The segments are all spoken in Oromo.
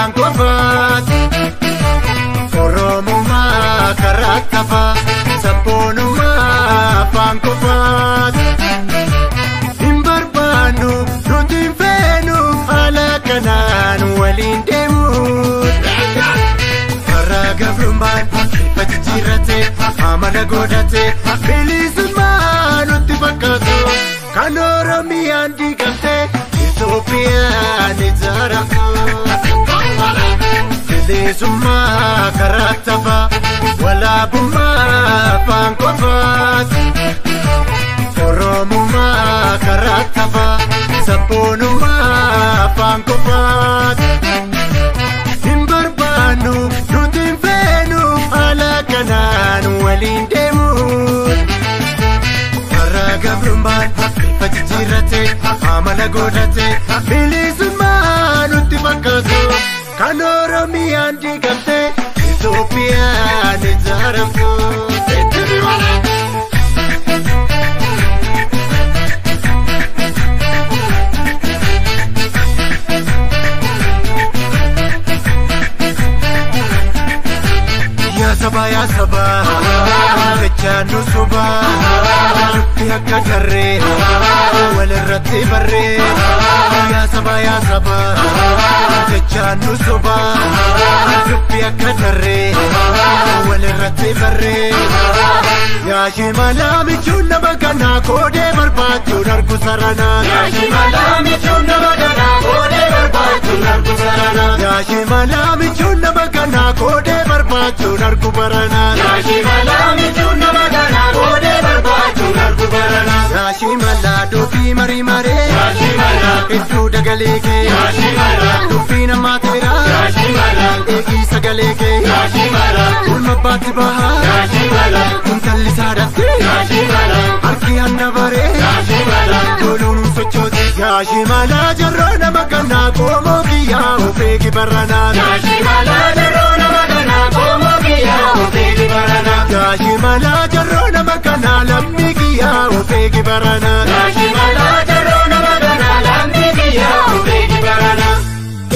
afaan qofaati. Oromummaa karaa tafaa sabboonummaa afaan qofaati. Hin barbaannu nuti hin feenu haala kanaan waliin deemu. Karaa gabrummaan bifa jijjiirrate amala godhate bilisummaa nutti fakkaatu. Kan Oromiyaan diigamte Itoophiyaan ijaaramtu. Bilisummaa karaa tafaa walaabummaa afaan qofaati. Oromummaa karaa tafaa sabboonummaa afaan qofaati. Hin barbaannu nuti hin feenu haala kanaan waliin deemu. Karaa gabrummaan bifa jijjiirrate amala godhate bilisummaa nutti fakkaatu. Kan Oromiyaan diigamte Itoophiyaan ijaaramtu. Yaa saba, jechaan nu soba, dubbii akka jarree walirratti barree. Yaa saba, jechaan nu soba, dubbii akka jarree walirratti barree. Yaa shimalaa michuun nama kanaa koodee barbaachuun argu saranaa. Yaa shimalaa michuun nama kanaa koodee barbaachuun argu saranaa. Yaa shimalaa michuun nama kanaa koodee barbaachuun argu baranaa. Yaa shimalaa michuun nama kanaa koodee barbaachuun argu baranaa. Yaa shimalaa dubbii marii maree. Yaa shimalaa hedduu dagalee kee. Yaa shimalaa dubbii namaa teeraa. Yaa shimalaa eegii sagalee kee. Yaa shimalaa ulma baatti bahaa. Yaa shimalaa intalli saadhatte. Yaa shimalaa harki hanna baree. Yaa shimalaa loluun sochooti. Yaa shimalaa jarroo nama kanaa qoomoo kiyyaa ofeegi baranaa. Yaa shimalaa jarroo nama kanaa qoomoo kiyyaa ofeegi baranaa. Yaa shimalaa jarroo nama kanaa lammii kiyyaa ofeegi baranaa. Yaa shimalaa jarroo nama kanaa lammii kiyyaa ofeegi baranaa.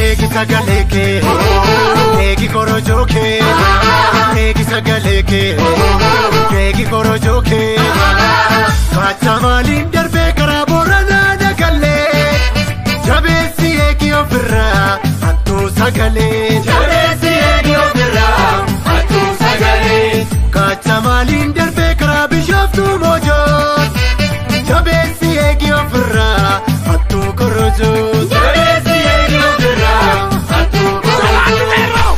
Eegi sagalee kee, eegi korojoo kee, eegi sagalee kee, eegi korojoo kee. Kaachaa maaliin darbee karaa Booranaa dagallee, jabeessi eegi ofirraa hattuu sagalee. Jabeessi eegi ofirraa hattuu sagalee. Kaachaa maaliin darbee karaa Bishooftuu Moojoo, jabeessi eegi ofirraa hattuu korojoo. Jabeessi eegi ofirraa hattuu korojoo.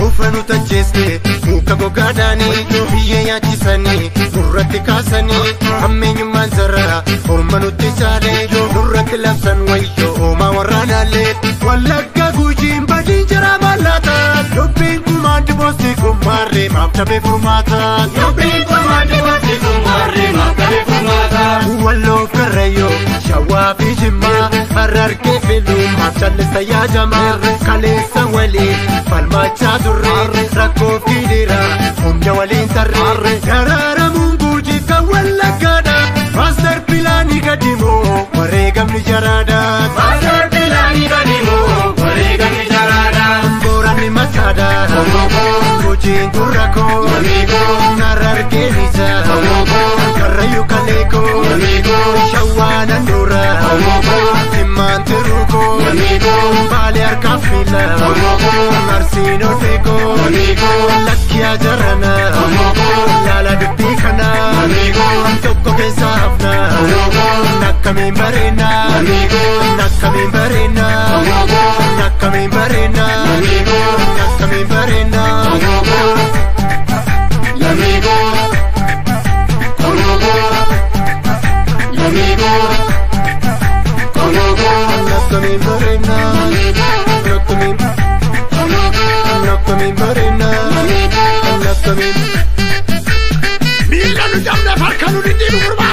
Uffanu tajjeeste muka gogaadhaanii biyyee nyaachisanii nurratti kaasanii hammeenyummaan jaraa orma nutti caalee nurratti labsan wayyoo oomaa warraanaalee. Wallagga Gujiin badiin jaraa mallaata dubbiin kumaan diboosti kummaarree maaf dhabee furmaata. Dubbiin kumaan diboosti kummaarree maaf dhabee furmaata. Walloof Karrayyoo Shawaa fi Jimmaa Harargee filuu maaf callisa yaajamaa kaleessa waliin falmachaa turre rakkoo fiidira humna waliin tarree daraaramuun Gujii kan Wallaggaadha maaster pilaanii gadimoo wareegamni jaraadha. Maaster pilaanii gadimoo wareegamni jaraadha. Booranni mataadha Gujiin gurra koo Harargeen ija Karrayyuu kalee koo Shawaan handhuura Jimmaan tiruu koo Baalee harkaaf miila Arsiin odee koo Lakki ajarana Laala dubbii kana Tokko keessa hafna Akkamiin bareena Akkamiin bareena Akkamiin bareena Akkamiin bareena. Akkamiin bareena Akkamiin Akkamiin bareena Akkamiin. Miila nu cabne farka nu dhidhiibu.